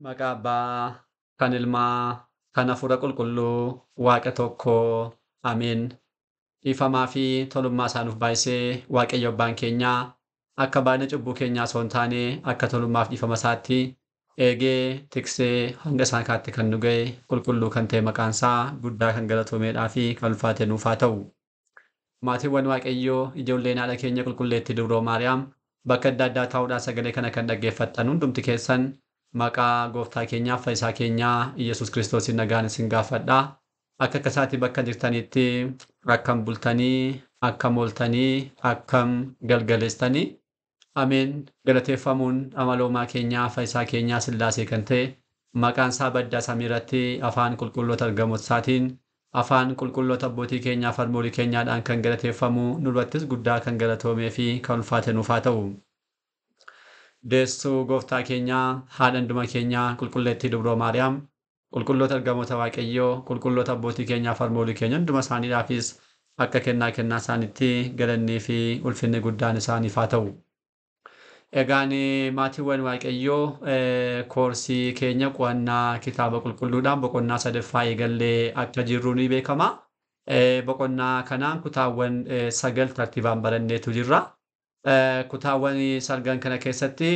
Maqaa Abbaa, kan Ilmaa, kan Hafuura Qulqulluu, Waaqa tokkoo. Ameen. Dhiifamaa fi tolummaa isaa nuuf baay'isee Waaqayyo Abbaan keenyaa akka baay'ina cubbuu keenyaa osoo hin taane akka tolummaaf dhiifama isaatti eegee tiksee hanga isaan kaatti kan nu ga'e qulqulluu kan ta'e maqaan isaa guddaa kan galatoomeedhaa fi kan ulfaate nuuf haa ta'u. Maatiiwwan Waaqayyoo, ijoolleen haadha keenya qulqulleettii Dubroo Maariyaam, bakka adda addaa taa'uudhaan sagalee kana kan dhaggeeffattan hundumti keessan maqaa gooftaa keenyaaf fayyisaa keenyaa Iyyasuus Kiristoosiin nagaan isin gaafadha. Akka akkasaatti bakka jirtanitti akkam bultanii, akkam ooltanii, akkam galgaleessitanii. Ameen. Galateeffamuun amaloomaa keenyaa fayyisaa keenyaa Sillaasee kan ta'e maqaan isaa baddaa samii irratti afaan qulqulloota ergamoota isaatiin afaan qulqulloota abbootii keenyaa fi harmoolii keenyaadhaan kan galateeffamu nurrattis guddaa kan galatoomee fi kan ulfaate nuuf haa ta'u. Deessuu gooftaa keenyaa haadha hunduma keenyaa qulqulleettii Dubroo Maariyaam, qulqulloota ergamoota Waaqayyoo, qulqulloota abbootii keenyaa fi harmoolii keenya hunduma isaaniidhaafis akka kennaa kennaa isaaniitti galannii fi ulfinni guddaan isaaniif haa ta'u. Egaan maatiiwwan Waaqayyoo, koorsii keenya qo'annaa kitaaba qulqulluudhaan boqonnaa sadaffaa eegallee akka jirru ni beekama. Boqonnaa kanaan kutaawwan 9 tartiibaan baranneetu jirra. Kutaawwan salgan kana keessatti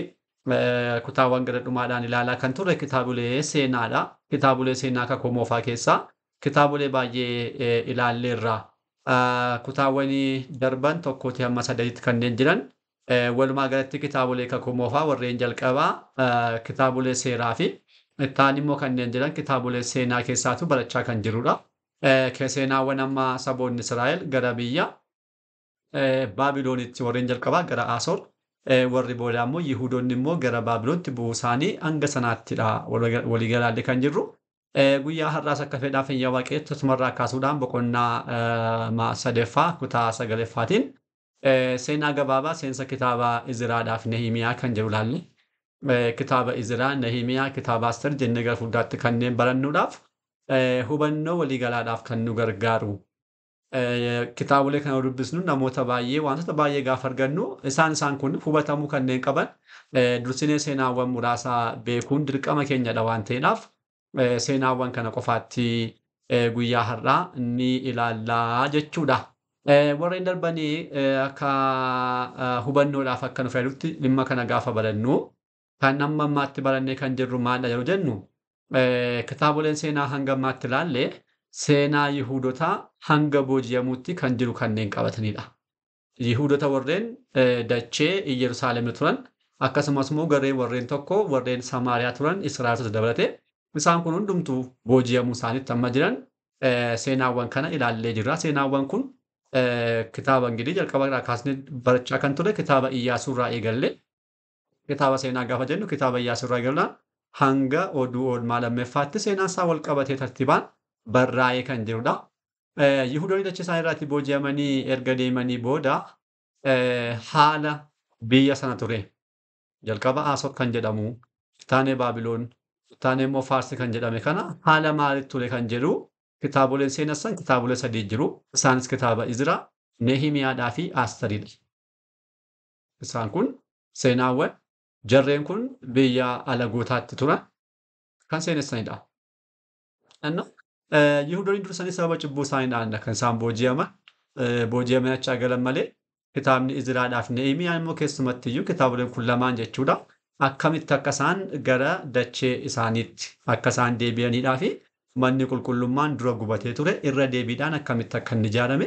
kutaawwan gara dhumaadhaan ilaalaa kan turre kitaabolee seenaadha. Kitaabolee seenaa kakuu moofaa keessaa kitaabolee baay'ee ilaalleerra. Kutaawwan darban 1 hamma 3tti kanneen jiran walumaa galatti kitaabolee kakuu moofaa warreen jalqabaa kitaabolee seeraa fi ittaan immoo kanneen jiran kitaabolee seenaa keessaatu barachaa kan jirudha. Seenaawwan amma saboonni Israa'el gara biyya Baabiloonitti warreen jalqabaa gara Asoor, warri booda immoo Yihuudoonni immoo gara Baabiloonitti bu'uu isaanii hanga sanaattidha waliigalaallee kan jirru. Guyyaa har'aas akka fedhaa fayyaa Waaqayyootti asumarraa kaasuudhaan boqonnaa sadaffaa kutaa sagalaffaatiin seenaa gabaabaa seensa kitaaba Iziraadhaaf Nehimiyaa kan jedhu ilaalle. Kitaaba Iziraa, Nehimiyaa, kitaaba Aster jennee gara fuulduraatti kanneen barannuudhaaf hubannoo waliigalaadhaaf kan nu gargaaru. Kitaabolee kana dubbisnu namoota baay'ee wantoota baay'ee gaafa argannu isaan kun hubatamuu kanneen qaban dursinee seenaawwan muraasa beekuun dirqama keenyadha waan ta'eedhaaf seenaawwan kana qofaatti guyyaa har'aa ni ilaallaa jechuudha. Warreen darbanii akka hubannoodhaaf akka nu fayyadutti dhimma kana gaafa barannu kan amma ammaatti barannee kan jirru maalidha yeroo jennu, kitaaboleen seenaa hanga ammaatti ilaalle seenaa Yihuudotaa hanga booji'amuutti kan jiru kanneen qabatanidha. Yihuudota warreen dachee Iyyerusaalem turan, akkasumas immoo garee warreen tokko warreen Samaariyaa turan Israa'elota dabalatee isaan kun hundumtuu booji'amuu isaaniitti amma jiran seenaawwan kana ilaallee jirra. Seenaawwan kun kitaaba Ingilii jalqaba irraa kaasnee barachaa kan ture kitaaba Iyyaasuu irraa eegalle. Kitaaba seenaa gaafa jennu kitaaba Iyyaasuu irraa eegaluudhaan hanga oduu oolmaa lammaffaatti seenaan isaa wal qabatee tartiibaan barraa'ee kan jirudha. Yihuudoonni dachee isaanii irraatti booji'amanii erga deemanii booda haala biyya sana ture. Jalqaba Asoor kan jedhamu, ittaanee Baabiloon, ittaanee immoo Faarsi kan jedhame kana haala maaliitu ture kan jedhu kitaaboleen seenessan kitaabolee 3 jiru. Isaanis kitaaba Iziraa, Nehimiyaadhaa fi Asteridha. Isaan kun seenaawwan jarreen kun biyya alagootaatti turan kan seenessanidha. Yihuudoonni dursanii sababa cubbuu isaaniidhaan kan isaan booji'aman, booji'amanii achi galan malee kitaabni Iziraadhaaf Nehimiyaan immoo keessumatti iyyuu kitaaboleen kun lamaan jechuudha. Akkamitti akka isaan gara dachee isaaniitti akka isaan deebi'aniidhaa fi manni qulqullummaan dura gubatee ture irra deebiidhaan akkamitti akka inni ijaarame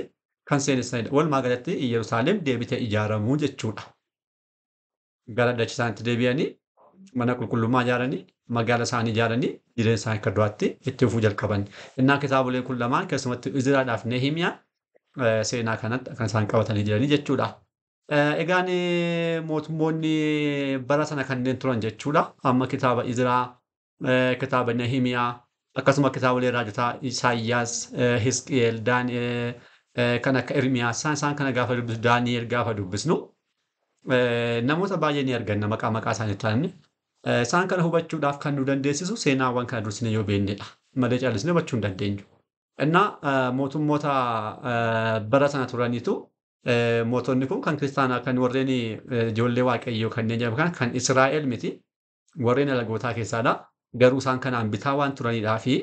kan seenessanidha. Walumaa galatti Iyyerusaalem deebitee ijaaramuu jechuudha. Gara dachee isaaniitti deebi'anii mana qulqullummaa ijaaranii magaala isaanii ijaaranii jireenya isaanii akka duraatti itti fufuu jalqaban. Innaa kitaaboleen kun lamaan keessumatti Iziraadhaaf Nehimiyaan seenaa kanatti kan isaan qabatanii jiranii jechuudha. Egaan mootummoonni bara sana kanneen turan jechuudha. Amma kitaaba Iziraa, kitaaba Nehimiyaa, akkasuma kitaabolee raajotaa Isaayyaas, Hisqi'eel, kan akka Ermiyaas isaan kana gaafa dubbisnu, Daani'el gaafa dubbisnu namoota baay'ee ni arganna maqaa maqaa isaanii ta'anii. Isaan kana hubachuudhaaf kan nu dandeessisu seenaawwan kana dursine yoo beeknedha. Malee callisnee hubachuu hin dandeenyu. Innaa mootummoota bara sana turaniitu mootonni kun kan kiristaanaa kan warreen ijoollee Waaqayyoo kanneen jedhamu kan Israa'el miti, warreen alagootaa keessaadha. Garuu isaan kanaan bitaa waan turanidhaa fi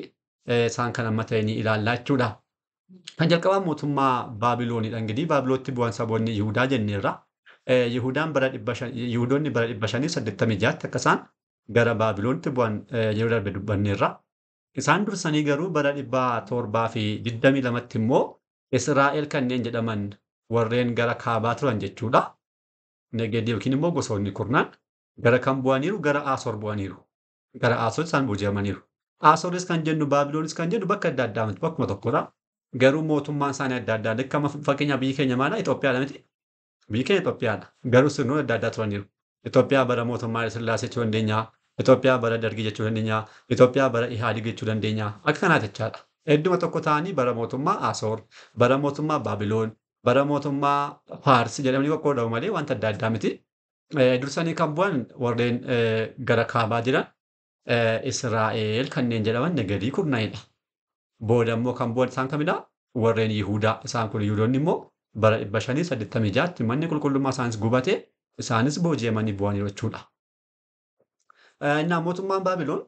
isaan kan amma ta'e ni ilaallaa jechuudha. Kan jalqabaa mootummaa Baabiloonidha. Ingidihi Baabilootti bu'an saboonni Yihudaa jenneerra. Yihudaan bara 500, Yihudoonni bara 586tti akka isaan gara Baabiloonitti bu'an yeroo darbe dubbanneerra. Isaan dursanii garuu bara 722tti immoo Israa'el kanneen jedhaman warreen gara kaabaa turan jechuudha. Negedii yookiin immoo gosoonni kurnaan gara kam bu'aniiru? Gara Asoor bu'aniiru. Gara Asoor isaan booji'amaniiru. Asooris kan jennu Baabiloonis kan jennu bakka adda addaa miti, bakkuma tokkodha. Garuu mootummaan isaanii adda addaa. Akka fakkeenyaaf biyyi keenya maala? Itoophiyaadha miti? Biyyi keenya Itoophiyaadha. Garuu sirnoonni adda addaa turaniiru. Itoophiyaa bara mootummaa Haile Sillaasee jechuu dandeenya. Itoophiyaa bara Dargii jechuu dandeenya. Itoophiyaa bara Ihaadig jechuu dandeenya. Akka kanaati jechaadha. Hedduma tokko ta'anii bara mootummaa Asoor, bara mootummaa Baabiloon, bara mootummaa Faarsi jedhamanii qoqqoodamu malee wanta adda addaa miti. Dursanii kan bu'an warreen gara kaabaa jiran Israa'el kanneen jedhaman nagadii kurnanidha. Booda immoo kan bu'an isaan kamidha? Warreen Yihudaa. Isaan kun Yihudoonni immoo bara 586tti manni qulqullummaa isaanis gubate, isaanis booji'amanii bu'aniiru jechuudha. Innaa mootummaan Baabiloon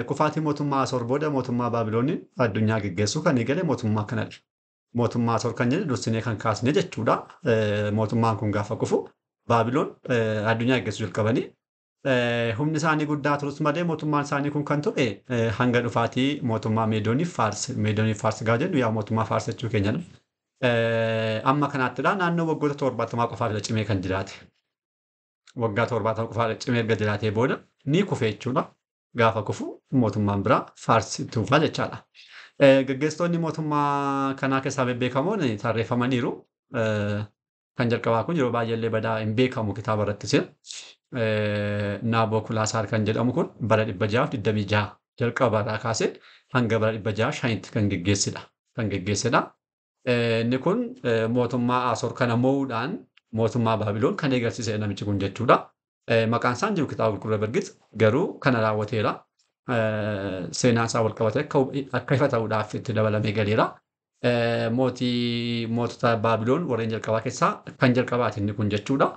kufaatii mootummaa Asoor booda mootummaa Baabilooniin addunyaa geggeessuu kan eegale mootummaa kanadha. Mootummaa Asoor kan jedhu dursinee kan kaasne jechuudha. Mootummaan kun gaafa kufu Baabiloon addunyaa geggeessuu jalqabanii humni isaanii guddaa turus malee mootummaan isaanii kun kan ture hanga dhufaatii mootummaa Meedooniif Faars. Meedooniif Faars gaafa jennu yaa mootummaa Faars jechuu keenyadha. Amma kanaattidha naannoo waggoota 70 qofaaf cimee kan jiraate. Waggaa 70 qofaaf cimee erga jiraatee booda ni kufe jechuudha. Gaafa kufu mootummaan biraa Faars itti fufaa jechaadha. Gaggeessitoonni mootummaa kanaa keessaa bebbeekamoon tarreeffamaniiru. Kan jalqabaa kun yeroo baay'ee badaa hin beekamu kitaaba irrattis. Naabokulaasaar kan jedhamu kun bara 626 jalqabaadhaa kaasee hanga bara 605tti kan geggeessedha. Kan geggeessedha. Inni kun mootummaa Asoor kana mo'uudhaan mootummaa Baabiloon kan eegalsiise namichi kun jechuudha. Maqaan isaan jiru kitaaba qulqulluu Bergit garuu kana raawwateera. Seenaan isaa wal qabatee akka ifa ta'uudhaaf itti dabalamee galeera. Mootii mootota Baabiloon warreen jalqabaa keessaa kan jalqabaati inni kun jechuudha.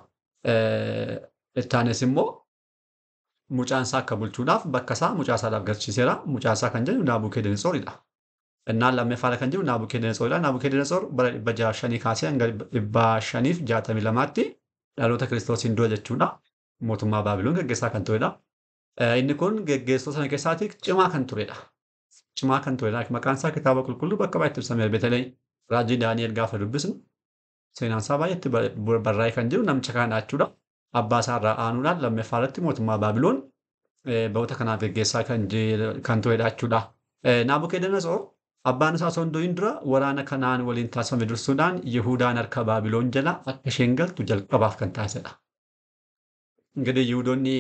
Ittaanes immoo mucaan isaa akka bulchuudhaaf bakka isaa mucaa isaadhaaf galchiiseera. Mucaa isaa kan jennu Naabukedenetsoridha. Innaan lammaffaa kan jiru Naabukedenetsoridha. Naabukedenetsor bara 605 kaasee hanga 562tti dhaloota Kiristoosiin dura jechuudha. Mootummaa Baabiloon geggeessaa kan turedha. Inni kun geggeessitoota sana keessaati cimaa kan turedha. Cimaa kan turedha. Maqaan isaa kitaaba qulqulluu bakka baay'eetti ibsameera. Betelee raajii Daani'el gaafa dubbisnu seenaan isaa baay'eetti barraa'ee kan jiru namicha kana jechuudha. Abbaa isaa irraa aanuudhaan lammaffaa irratti mootummaa Baabiloon baroota kanaaf geggeessaa kan turedha jechuudha. Naabukedenetsoor abbaan isaa osoo hin du'in dura waraana Kanaan waliin taasifame dursuudhaan Yihudaan harka Baabiloon jala akka isheen galtu jalqabaaf kan taasisedha. Ingidihi Yihudoonni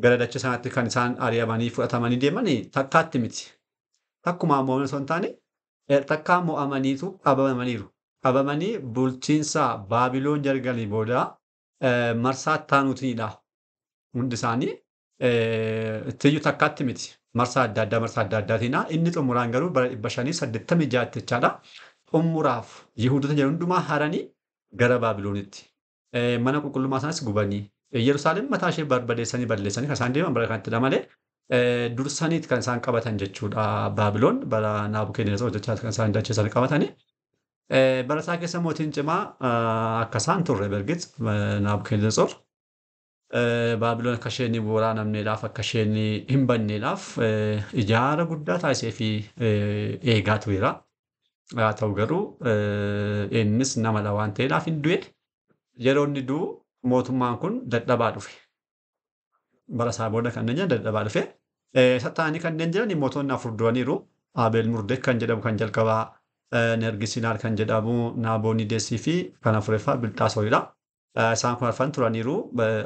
gara dachee sanaatti kan isaan ari'amanii fudhatamanii deeman takkaatti miti. Takkumaa mo'amanii osoo hin taane takkaa mo'amaniitu qabamaniiru. Qabamanii bulchiinsa Baabiloon jalqabanii booda marsaa taanuutiinidha. Hundi isaanii ittiyyuu takkaatti miti. Marsaa adda addaa marsaa adda addaatiinidha. Inni xumuraan garuu bara 586 jechaadha. Xumuraaf Yihudoota jedhan hundumaa haranii gara Baabiloonitti. Mana qulqullummaa isaanis gubanii. Yerusaalem mataa ishee barbadeessanii balleessanii kan isaan deeman bara kanattidha malee dursaniit kan isaan qabatan jechuudha. Baabiloon bara Naabukedenetsoor hojjechaa kan isaan dachee sana qabatanii. Bara isaa keessa mootiin cimaa akka isaan turre bergit Naabukedenetsoor Baabiloon akka isheen waraanamneedhaaf akka isheen hin banneedhaaf ijaara guddaa taasisee fi eegaa tureera. Haa ta'u garuu innis namadha waan ta'eedhaaf hin du'e. Yeroo inni du'u mootummaan kun dadhabaa dhufe. Bara isaa booda kanneen jiran dadhabaa dhufe. Sattaanii kanneen jiran mootonni afur du'aniiru. Abeel Murdek kan jedhamu kan jalqabaa, Nergisinaar kan jedhamu, Naaboonidesii fi kan afuraffaa Bilxaasoridha. Isaan kun arfan turaniiru.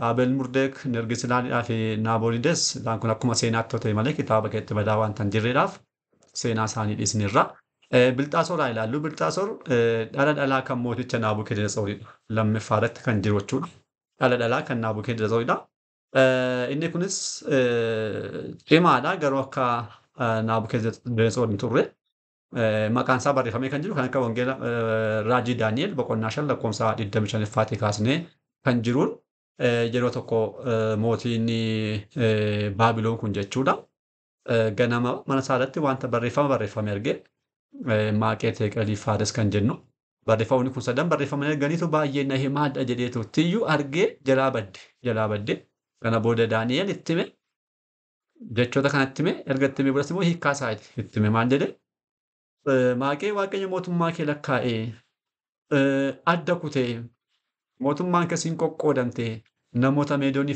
Abeel Murdek, Nergisinaaridhaa fi Naaboonides isaan kun akkuma seenaatti ta'e malee kitaaba keessatti badaa waan hin jirreedhaaf seenaa isaanii dhiisneerra. Bilxaasor haa ilaallu. Bilxaasor dhala dhalaa kan mooticha Naabukedenetsoridha. Lammaffaa irratti kan jiru jechuudha. Dhala dhalaa kan Naabukedenetsoridha. Inni kunis cimaadha garuu akka Naabukedenetsoor hin turre. Maqaan isaa barreeffamee kan jiru kan akka wangeela raajii Daani'el boqonnaa 5 lakkoofsa 25 kaasnee kan jiruun yeroo tokko mootiin Baabiloon kun jechuudha. Ganama mana isaa irratti wanta barreeffama barreeffame arge. Maaqee Teeqalii Faares kan jennu. Barreeffamni kun sadan barreeffamanii arganiitu baay'ee na himaadha jedheetu tiyyuu argee jalaa badde. Jalaa badde. Kana booda Daani'el itti hime. Jechoota kanatti hime. Erga itti hime boodas immoo hiikkaa isaa itti hime. Maal jedhe? Maaqee Waaqayyo mootummaa kee lakkaa'ee adda kutee mootummaan kee siin qoqqoodamte namoota Meedoonii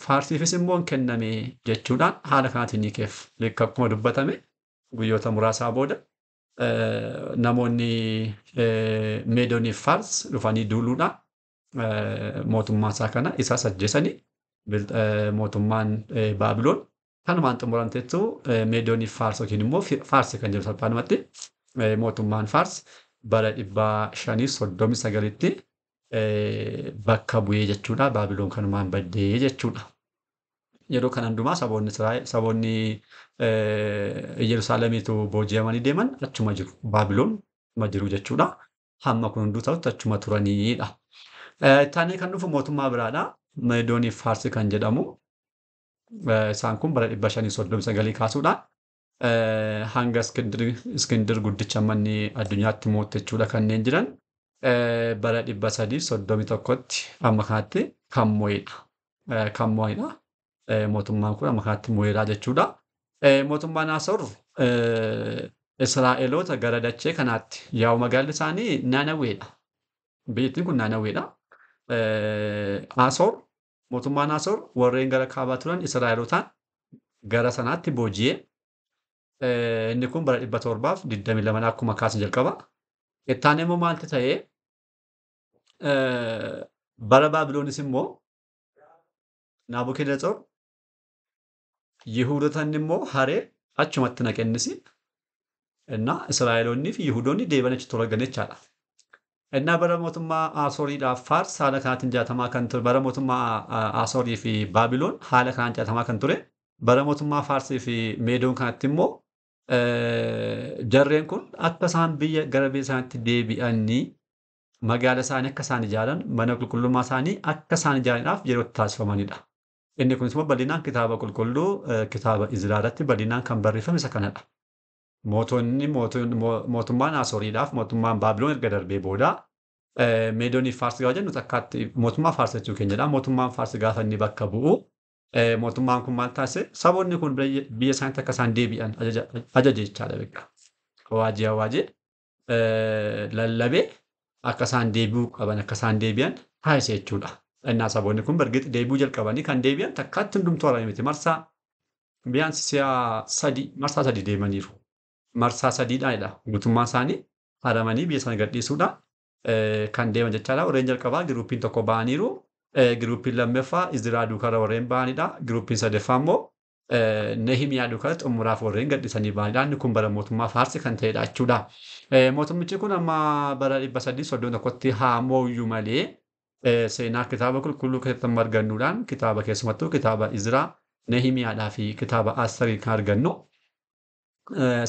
Faarsiifis immoo hin kenname jechuudhaan haala kanaatiin ni keef. Akkuma dubbatame guyyoota muraasaa booda namoonni Meedoonii Faars dhufanii duuluudhaan mootummaa isaa kana isaas ajjeesanii mootummaan Baabiloon kanumaan xumuramteettu Meedoonii Faars yookiin immoo Faars kan jedhu salphaadhumatti mootummaan Faars bara 539tti bakka bu'ee jechuudha. Baabiloon kanumaan baddee jechuudha. Yeroo kana hundumaa saboonni Israa'el saboonni Yerusaalemiitu booji'amanii deeman achuma jiru. Baabiloon ma jiru jechuudha. Hamma kun hunduu ta'utti achuma turanidha. Ittaanee kan dhufu mootummaa biraadha. Meedoonii Faarsi kan jedhamu. Isaan kun bara 539 kaasuudhaan hanga Iskindir guddicha manni addunyaatti moote jechuudha kanneen jiran bara 331tti amma kanatti kan mo'edha. Kan mo'edha. Mootummaan kun amma kanatti mo'eera jechuudha. Mootummaan Asoor Israa'eloota gara dachee kanaatti yaa'u magaalli isaanii Naanawweedha. Biyyattiin kun Naanawweedha. Asoor mootummaan Asoor warreen gara kaabaa turan Israa'elootaan gara sanaatti booji'ee inni kun bara 722 akkuma kaasan jalqaba. Ittaan immoo maaltu ta'ee bara Baabiloonis immoo Naabukedenetsoor Yihuudotaan immoo haree achumatti naqennisi. Innaa Israa'eloonnii fi Yihuudoonni deebi'anii achi tola jechaadha. Innaa bara mootummaa Asooriidhaaf Faars haala kanaatiin jaatamaa kan ture bara mootummaa Asoorii fi Baabiloon haala kanaan jaatamaa kan ture bara mootummaa Faarsii fi Meedoon kanatti immoo jarreen kun akka isaan biyya gara biyya isaaniitti deebi'anii magaala isaanii akka isaan ijaaran mana qulqullummaa isaanii akka isaan ijaaraniidhaaf yeroo itti taasifamanidha. Inni kunis immoo bal'inaan kitaaba qulqulluu kitaaba Izraa irratti bal'inaan kan barreeffame isa kanadha. Mootonni mootummaan Asooriidhaaf mootummaan Baabiloon erga darbee booda Meedoonii Faars gaafa jennu takkaatti mootummaa Faars jechuu keenyadha. Mootummaan Faars gaafa inni bakka bu'u mootummaan kun maal taasise saboonni kun biyya isaaniitti akka isaan deebi'an ajaje jechaadha beekaa. Waajii awaajee lallabee akka isaan deebi'uu qaban akka isaan deebi'an taasise jechuudha. Innaa saboonni kun bargeetti deebi'uu jalqabanii kan deebi'an takkaatti hundumtuu haarame miti. Marsaa biyaan si'a sadii marsaa sadii deemaniiru. Marsaa sadiidhaanidha. Guutummaan isaanii haramanii biyya sana gadhiisuudhaan kan deeman jechaadha. Warreen jalqabaa giruupiin tokko ba'aniiru. Giruupiin lammaffaa Izraa duukarra warreen ba'anidha. Giruupiin sadaffaa immoo Nehimiyaa duukarra xumuraaf warreen gadhiisanii ba'anidha. Inni kun bara mootummaa Faarsi kan ta'edha jechuudha. Mootummichi kun amma bara 331tti haa mooyyuu malee seenaa kitaaba qulqulluu keessatti amma argannuudhaan kitaaba keessumattuu kitaaba Izraa, Nehimiyaadhaa fi kitaaba Asterii kan argannu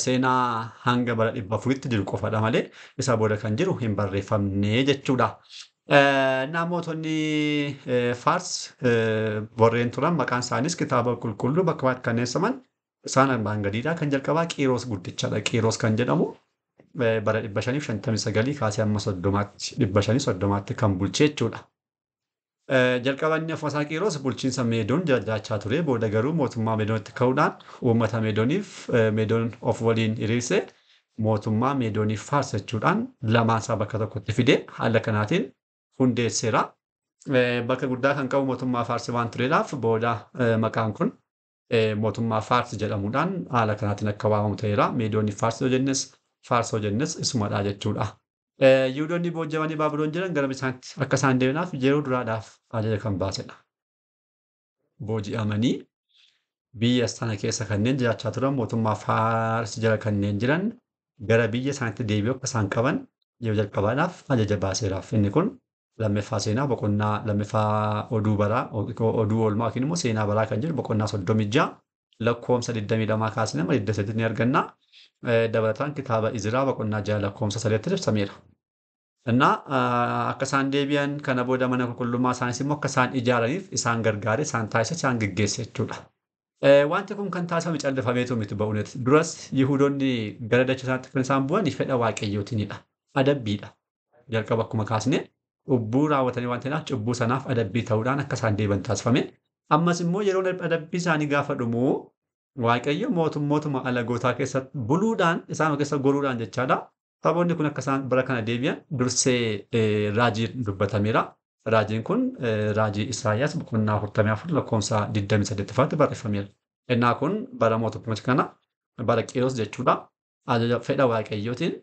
seenaa hanga bara 400tti jiru qofadha malee isa booda kan jiru hin barreeffamne jechuudha. Namootonni Faars warreen turan maqaan isaanis kitaaba qulqulluu bakka baay'eetti kan eessaman isaan armaan gadiidha. Kan jalqabaa Qiiros guddichadha. Qiiros kan jedhamu bara 559 kaasee hamma 30tti 530tti kan bulche jechuudha. Jalqaba inni afuusaa Qiiros bulchiinsa Meedoon jiraachaa ture. Booda garuu mootummaa Meedoonitti ka'uudhaan uummata Meedooniif Meedoon of waliin hiriirse mootummaa Meedooniif Faars jechuudhaan lamaan isaa bakka tokkotti fide haala kanaatiin hundeesseera. Bakka guddaa kan qabu mootummaa Faars waan tureedhaaf booda maqaan kun mootummaa Faars jedhamuudhaan haala kanaatiin akka waamamu ta'eera. Meedooniif Faars yoo jennes Faars yoo jennes isumadha jechuudha. Yihuudoonni booji'amanii Baabiloon jiran gara isaaniitti akka isaan deemanaaf yeroo duraadhaaf ajaja kan baasedha. Booji'amanii biyya sana keessa kanneen jiraachaa turan mootummaa Faars jala kanneen jiran gara biyya isaaniitti deebi'uu akka isaan qaban yeroo jalqabaadhaaf ajaja baaseeraaf. Inni kun lammaffaa seenaa boqonnaa lammaffaa oduu baraa oduu oolmaa yookiin immoo seenaa baraa kan jedhu boqonnaa 36 lakkoomsa 22 kaasnee amma 28 ni arganna. Dabalataan kitaaba Izraa boqonnaa 6 lakkoomsa 3tti ibsameera. Innaa akka isaan deebi'an kana booda mana qulqullummaa isaanis immoo akka isaan ijaaraniif isaan gargaare isaan taasise isaan geggeesse jechuudha. Wanti kun kan taasifame callifameetu miti ba'uunet. Duras Yihudoonni gara dachee isaatti kan isaan bu'an fedha Waaqayyootiinidha. Adabbiidha. Jalqaba akkuma kaasne cubbuu raawwatanii waan ta'eef cubbuu sanaaf adabbii ta'uudhaan akka isaan deeban taasifame. Ammas immoo yeroo adabbii isaanii gaafa dhumu Waaqayyo mootummootuma alagootaa keessatti buluudhaan isaan keessa goruudhaan jechaadha. Saboonni kun akka isaan bara kana deebi'an dursee raajii dubbatameera. Raajiin kun raajii Isaayyaas boqonnaa 44 lakkoofsa 28 barreeffameera. Innaa kun bara mootummaa kana bara Qiiros jechuudha. Ajaja fedha Waaqayyootiin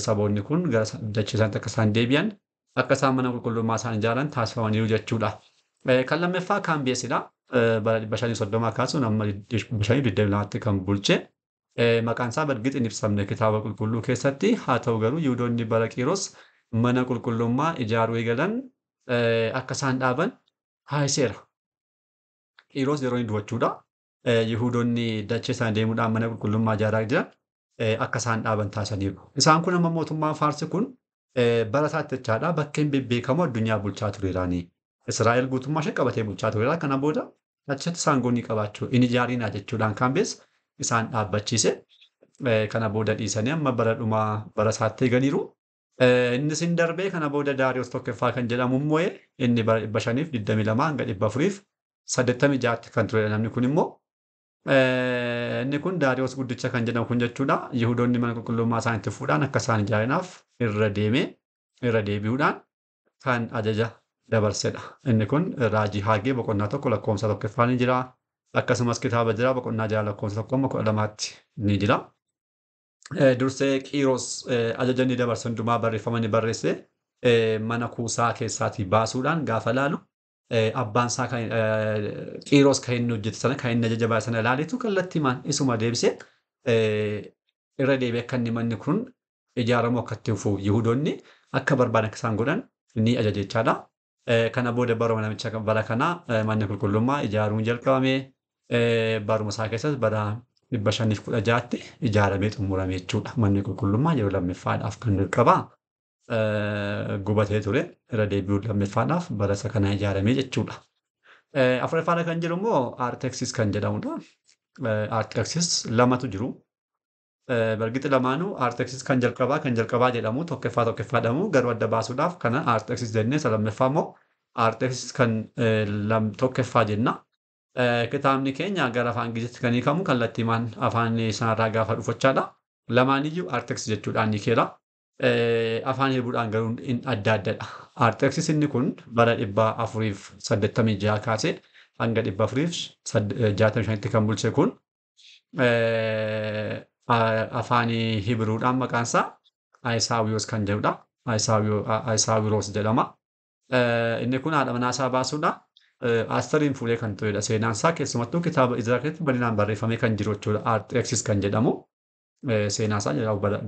saboonni kun gara dachee isaaniitti akka isaan deebi'an akka isaan mana qulqullummaa isaan ijaaran taasifamaniiru jechuudha. Kan lammaffaa Kaambeesidha. Bara 530 kaasuun amma 522tti kan bulche. Maqaan isaa bargix hin ibsamne kitaaba qulqulluu keessatti haa ta'u garuu Yihudoonni bara Qiiros mana qulqullummaa ijaaruu eegalan akka isaan dhaaban taasiseera. Qiiros yeroo inni du'achuudha. Yihudoonni dachee isaanii deemuudhaan mana qulqullummaa ijaaraa jiran akka isaan dhaaban taasisaniiru. Isaan kun amma mootummaan Faarsi kun bara isaatti jechaadha bakkeen bebbeekamoo addunyaa bulchaa tureeraani. Israa'el guutummaa ishee qabatee bulchaa tureera. Kana booda achitti saangoonni qabaachuu hin ijaarinaa jechuudhaan Kaambees isaan dhaabbachiise. Kana booda dhiisanii amma bara dhumaa bara isaatti eeganiiru. Innis hin darbee kana booda Daariyoos tokkoffaa kan jedhamu immoo inni bara 522 hanga 486 kan turedha namni kun immoo. Inni kun Daariyoos guddicha kan jedhamu kun jechuudha. Yihudoonni mana qulqullummaa isaaniitti fuudhaan akka isaan ijaarinaaf irra deemee irra deebi'uudhaan kan ajaja dabarsedha. Inni kun raajii Haagee boqonnaa 1 lakkoofsa 1 ni jira. Akkasumas kitaaba jira boqonnaa 6 lakkoofsa 1 12 ni jira. Dursee Qiiros ajaja inni dabarse hundumaa barreeffama inni barreesse mana kuusaa keessaatii baasuudhaan gaafa laalu abbaan isaa kan Qiiros kan inni hojjete sana kan inni ajaja baase sana ilaaleetu kallattiimaan isuma deebisee irra deebi'ee akka inni manni kun ijaaramu akka itti fufu Yihudoonni akka barbaadan akka isaan godhan ni ajaja jechaadha. Kana booda baruma namicha bara kanaa manni qulqullummaa ijaaruun jalqabame baruma isaa keessas bara 516tti ijaaramee xumurame jechuudha. Manni qulqullummaa yeroo lammaffaadhaaf kan jalqabaa gubatee ture irra deebi'uun lammaffaadhaaf bara isa kana ijaaramee jechuudha. Afuraffaadha kan jiru immoo Arteksis kan jedhamudha. Arteksis lamatu jiru. Bargixi lamaanuu Arteksis kan jalqabaa jedhamu tokkoffaa jedhamu garuu adda baasuudhaaf kana Arteksis jennee isa lammaffaa immoo Arteksis kan tokkoffaa jenna. Kitaabni keenya gara afaan Ingilizitti kan hiikamu kallattiimaan afaan isaarraa gaafa dhufachaadha. Lamaaniyyuu Arteksis jechuudhaan ni keera. Afaan Hibiruudhaan garuu adda addadha. Arteksis inni kun bara 486 kaasee hanga 465tti kan bulche kun afaan Hibiruudhaan maqaan isaa Ayisaawiyoos kan jedhudha. Ayisaawiroos jedhama. Inni kun haadha manaa isaa baasuudha. Asteriin fuudhee kan turedha. Seenaan isaa keessumattuu kitaaba Izraa keessatti bal'inaan barreeffamee kan jiru jechuudha. Arteksis kan jedhamu seenaa isaa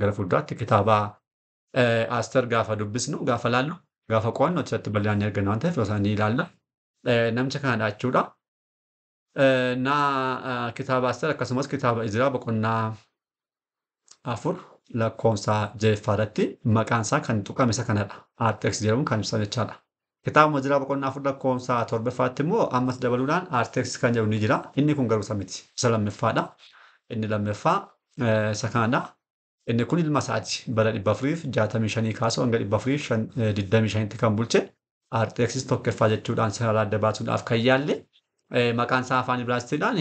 gara fuulduraatti kitaaba Aster gaafa dubbisnu, gaafa laallu, gaafa qo'annu achirratti bal'inaan ni arganna waan ta'eef yeroo sana ni ilaalla. Namicha kanadha jechuudha. Na kitaaba Aster akkasumas kitaaba Izraa boqonnaa 4 lakkoofsa 6 irratti maqaan isaa kan tuqame isa kanadha. Arteksis jedhamuun kan ibsame jechaadha. Kitaaba Izraa boqonnaa 4 lakkoofsa 7 immoo ammas dabaluudhaan Arteksis kan jedhu ni jira. Inni kun garuu isa miti. Isa lammaffaadha. Inni lammaffaa isa kanadha. Inni kun ilma isaati. Bara 465 kaasuu hanga 425tti kan bulche Arteksis tokkoffaa jechuudhaan sanarraa adda baasuudhaaf kan yaalle maqaan isaa afaan Ibraayisxiidhaan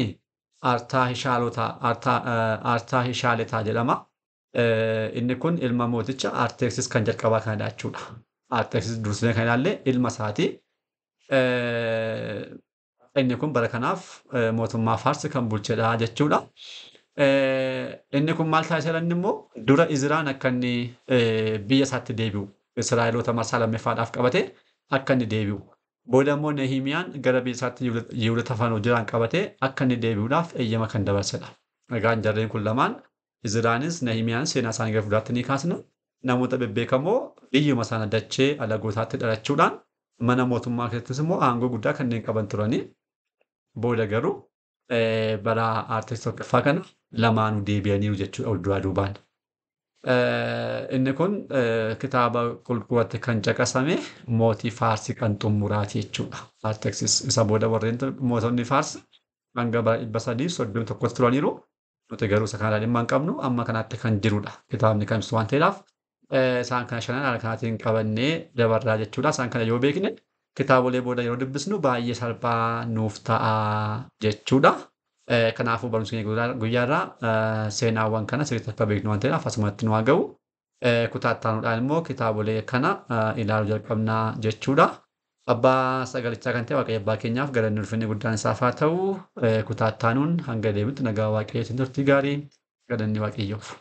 Artaa jedhama. Inni kun ilma mooticha Arteksis kan jalqabaa kanadha jechuudha. Arteksis dursinee kan ilaalle ilma isaati. Inni kun bara kanaaf mootummaa Faarsi kan bulchedha jechuudha. Inni kun maal taasiseera inni immoo dura Izraan akka inni biyya isaatti deebi'u Israa'eloota marsaa lammaffaadhaaf qabate akka inni deebi'u. Booda immoo Nehimiyaan gara biyya isaatti Yihudoota hafan jiran qabate akka inni deebi'uudhaaf eeyyama kan dabarsedha. Egaan jarreen kun lamaan Izraanis Nehimiyaan seenaa isaanii gara fuulduraatti ni kaasna. Namoota bebbeekamoo biyyuma sana dachee alagootaatti dhalachuudhaan mana mootummaa keessattis immoo aangoo guddaa kanneen qaban turanii booda garuu bara Arteksis tokkoffaa kana lamaanuu deebi'aniiru jechuudha wal duraa duubaan. Inni kun kitaaba qulqulluutti kan caqasame mootii Faarsi kan xumuraati jechuudha. Arteksis isa booda warreen mootonni Faarsi Hanga bara 331tti turaniiru. Nuti garuu isa kana dhimma hin qabnu, amma kanaatti kan jirudha. Kitaabni kan ibsu waan ta'eedhaaf isaan kana shanan haala kanaatiin qabannee dabarraa jechuudha. Isaan kana yoo beekne kitaabolee booda yeroo dubbisnu baay'ee salphaa nuuf ta'a jechuudha. Kanaafuu barumsi keenya guyyaarraa seenaawwan kana sirriitti akka beeknu waan ta'eedhaaf asumatti nu haa ga'u. Kutaa itti aanuudhaan immoo kitaabolee kana ilaaluu jalqabnaa jechuudha. Abbaa sagalichaa kan ta'e Waaqayyo abbaa keenyaaf galanni ulfinni guddaan isaaf haa ta'u. Kutaa itti aanuun hanga deebitti nagaa Waaqayyootiin turtii gaarii, galanni Waaqayyoof.